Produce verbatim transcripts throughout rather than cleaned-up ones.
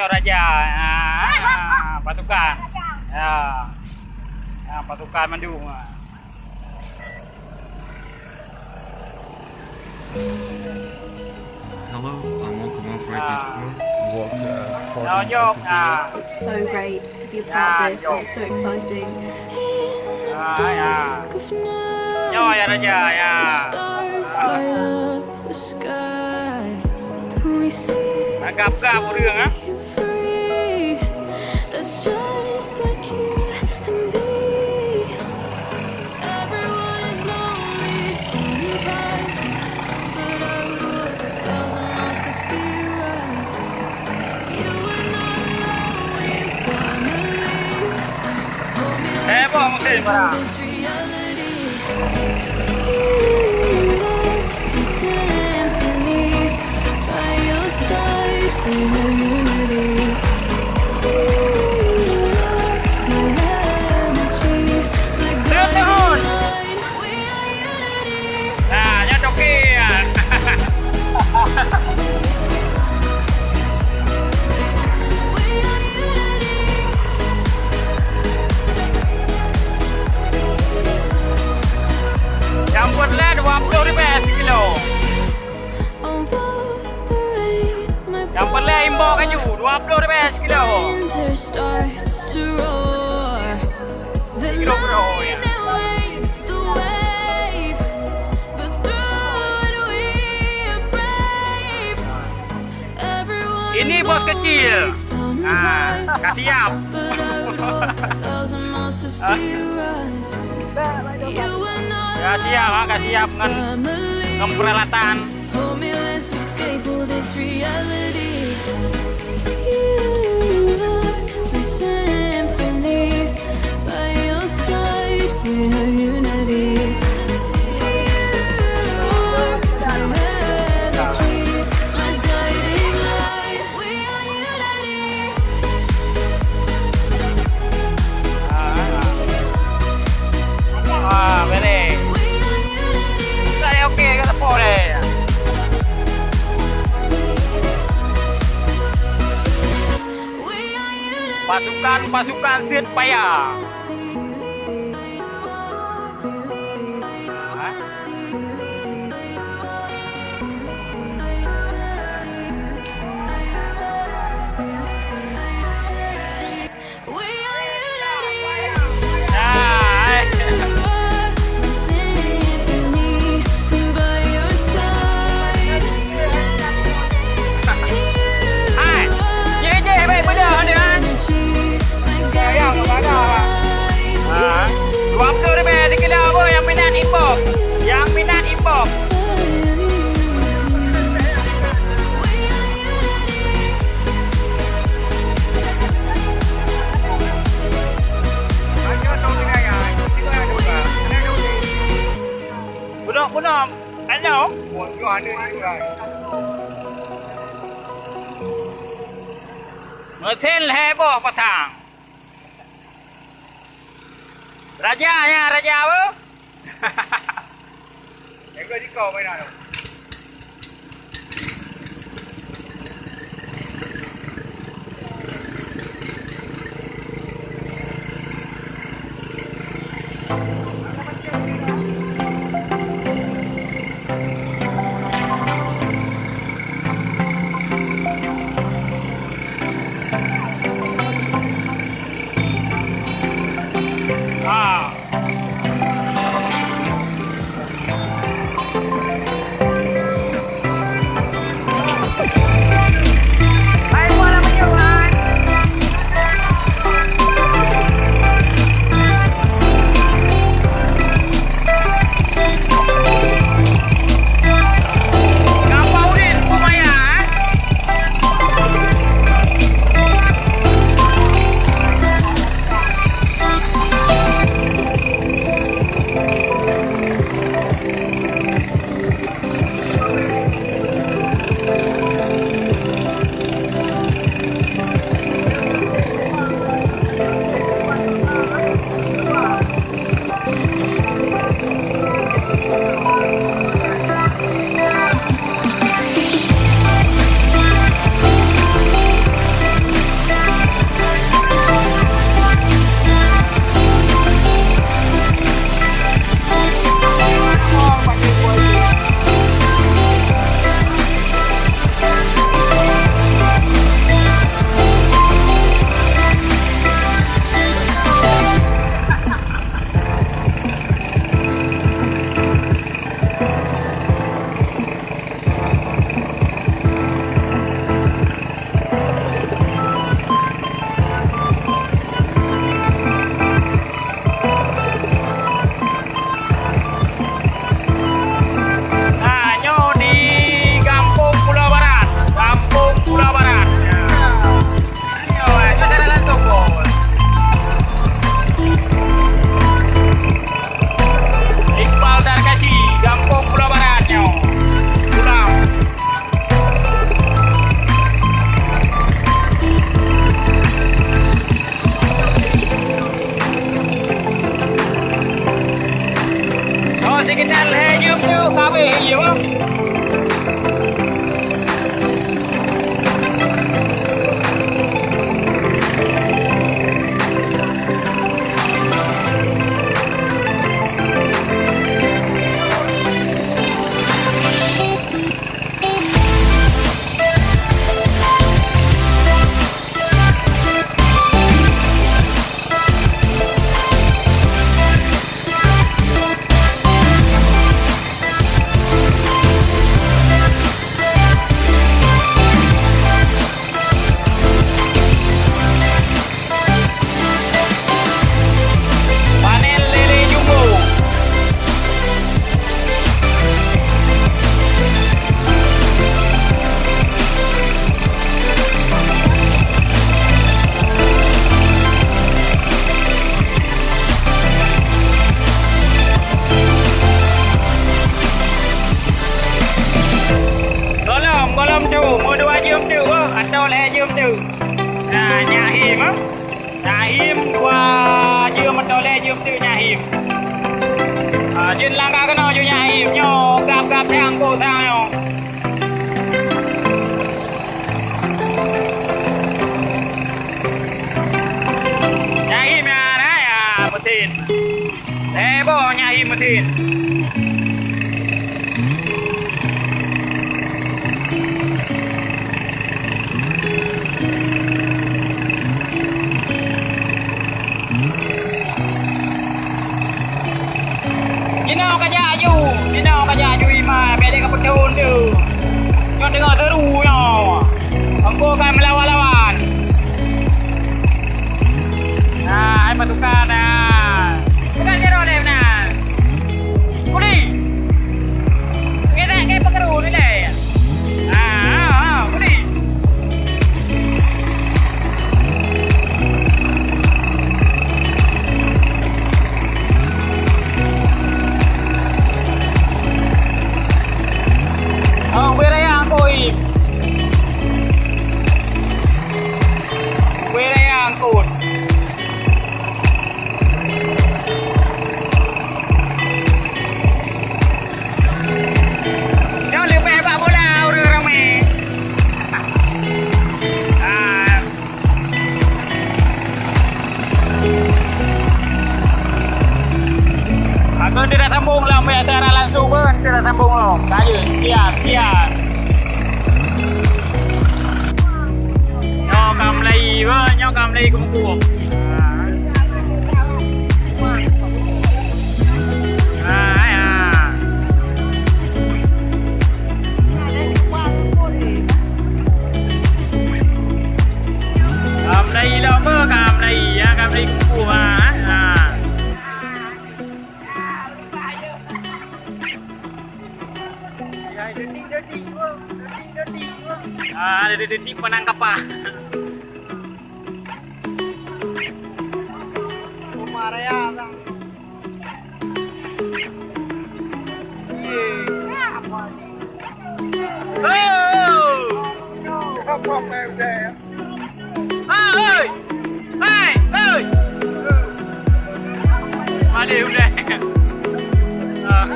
Raja, ah, pasukan. Ya. Ah, pasukan mandum. Hello, I'm Walker Mumford. Ah. Walker, uh, Ford. It's so great to be a part of this. It's so exciting. Ah, ya. Nyoe ya, Raja, ya. Tagap-gap ureueng, ah. Eh, boh, mungkin, barang. Nah, nyan toke, ya. Nyang peureulèe dua ploh ribèe sikilo. Nyang peureulèe imbok kaju, dua ploh ribèe sikilo. Sikilo peureulèe, ya. Ini bos kecil. Nah, ka siap. Ka siap, ha, ka siap ngon, ngon peuralatan. Ah, bereh. Saya okey, kata boleh. Pasukan-pasukan Syiek Paya. Hai, jih-jih baik beudôh dia. Ah, dua ploh ribèe sikilo, boh, nyang minat inbox. Nyang minat inbox. Bunok-bunok, ayo. Meusén lhèe boh pasang. Raja nyan, raja apa? Jaga jikau mainan tu. Ah. Jeuem teuk. Nah, Nyak Him, ah. Nyak Him, dua jeuem atau lhèe jeuem teuk Nyak Him. Ah, jeuet langkah keunoe ju Nyak Him. Nyoe, gab-gab sang, po sang nyoe. Nyak Him nyan, ah, ya, meusen. Eh, boh Nyak Him meusen. Jinoe ka jak aju, jinoe ka jak aju iman, bèk lé ka peuthôn tu. Nyoe teungoh seuru nyoe. Ambo ka meulawan-lawan. Nah, hai pasukan, nah. Bukan jaroe lé, nah. Kuli. Ngedak ke peukeuru ni lé. Ah, ah, ah, kuli. Oh, bui raya angkot. Bui raya angkot. Nyoe leubeh bak bola ureueng ramé. Ah. Akan tidak sambung lah, biasa langsung pun tidak sambung lah. Saja, sekian, sekian. Nyoe ka mulai, nyoe ka mulai keumpung. Ah, ya. Ka mulai lom, ka mulai, ya, ka mulai keumpung, ha, ha. Ah, ada detik menang kapal. Umar ya, Bang. Ye. Apa ni? Oh! Apa main dia? Ah, oi! Hai, oi! Mana udah? Ah.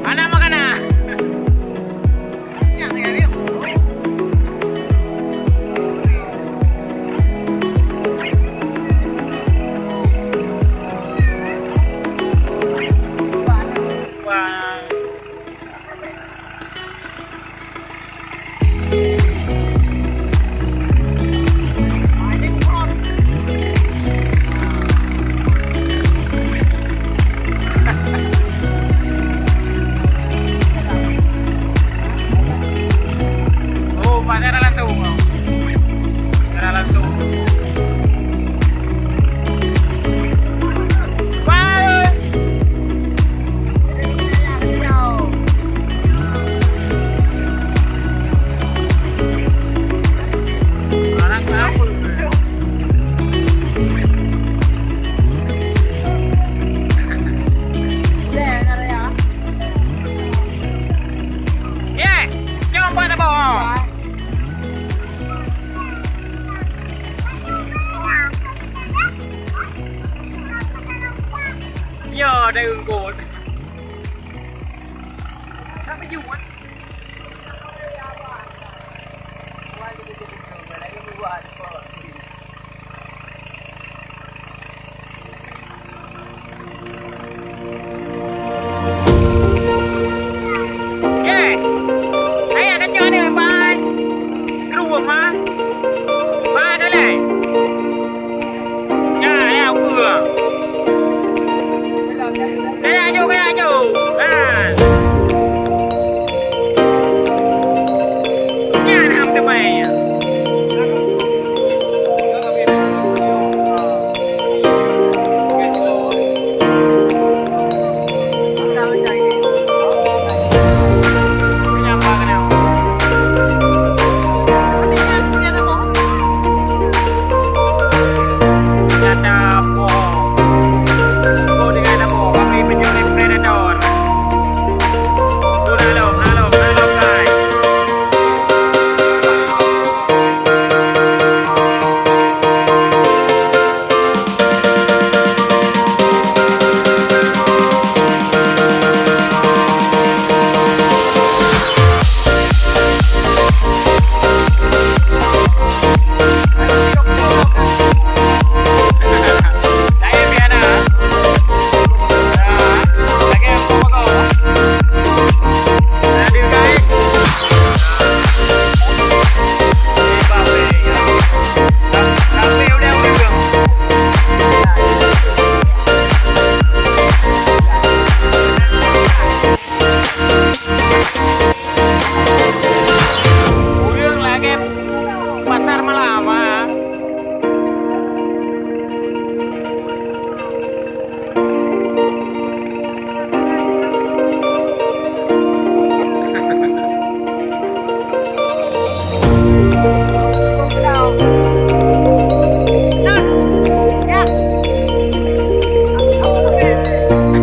Anak makanan. Oh, pas siaran langsung. Siaran langsung. Bye. Ya, ada ungkut. Tak baju. Ye. Ayah kacau ni, Pai. Keruweuh, ha? Ha, galai. Ya, ya, ukeue. Kaya aju, kaya aju. Ha. Nyan ham teumai.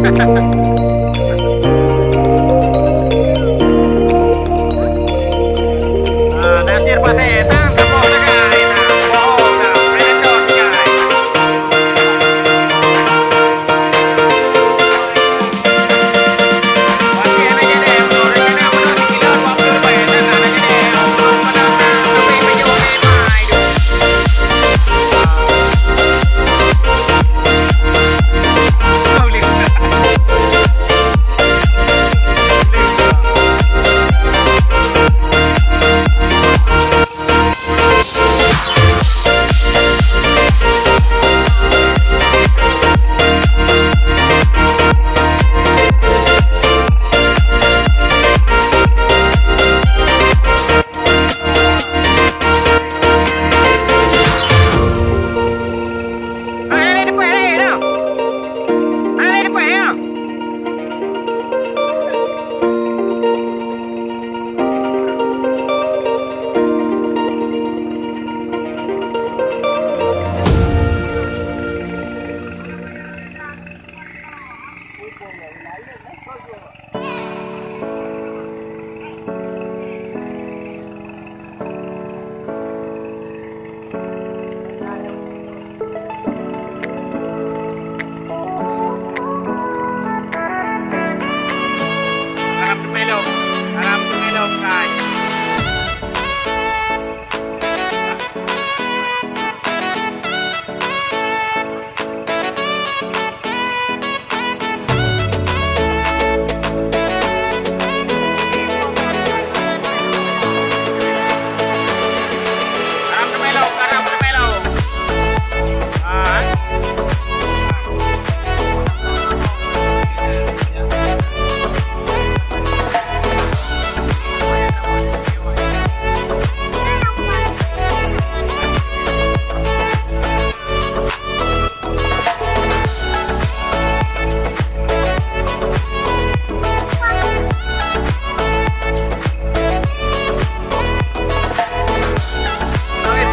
Ah, Nasir Pasé, tang saboh sagai, tang bohong, tang predator sagai. Haram teumelo, haram teumelo, guys.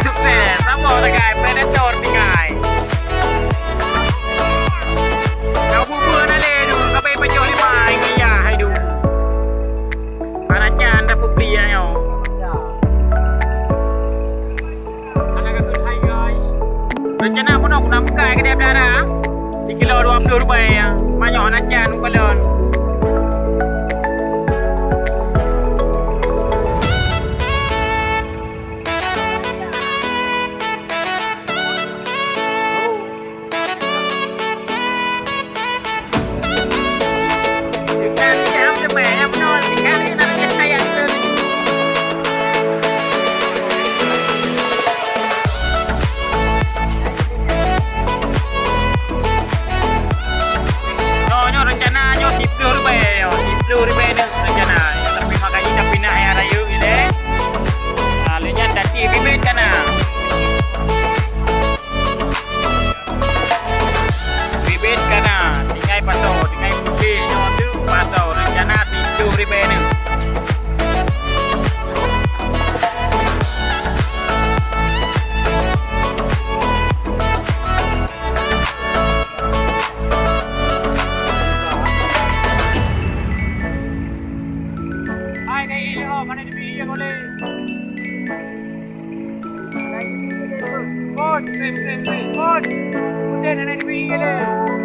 Sukses, saboh sagai, predator tinggai. Nyang bubur na lé du, ka bai pajoh lima, iya hai du. Hana can dapeuet beli ya nyoe. Hana ka keuhai, guys. Rencana peunoh guna bukai keudeh dara. Sikilo dua ploh ribèe ya. Manyoe hana can ukalon. Nyoe, nyoe rencana nyoe siploh ribèe, nyoe siploh ribèe nyoe rencana. Tapi makajih tapi nah ya rayeuk ni deh. Ah, lheuh nyan tati bibit ka na. Bibit ka na, tinggai pasoe, tinggai putéh nyoe teuk pasoe, rencana siploh ribèe nyoe. Hai, kai ilèe ho, mana di piye ko le? Pon, pon, pon, pon. Udah, mana di piye le?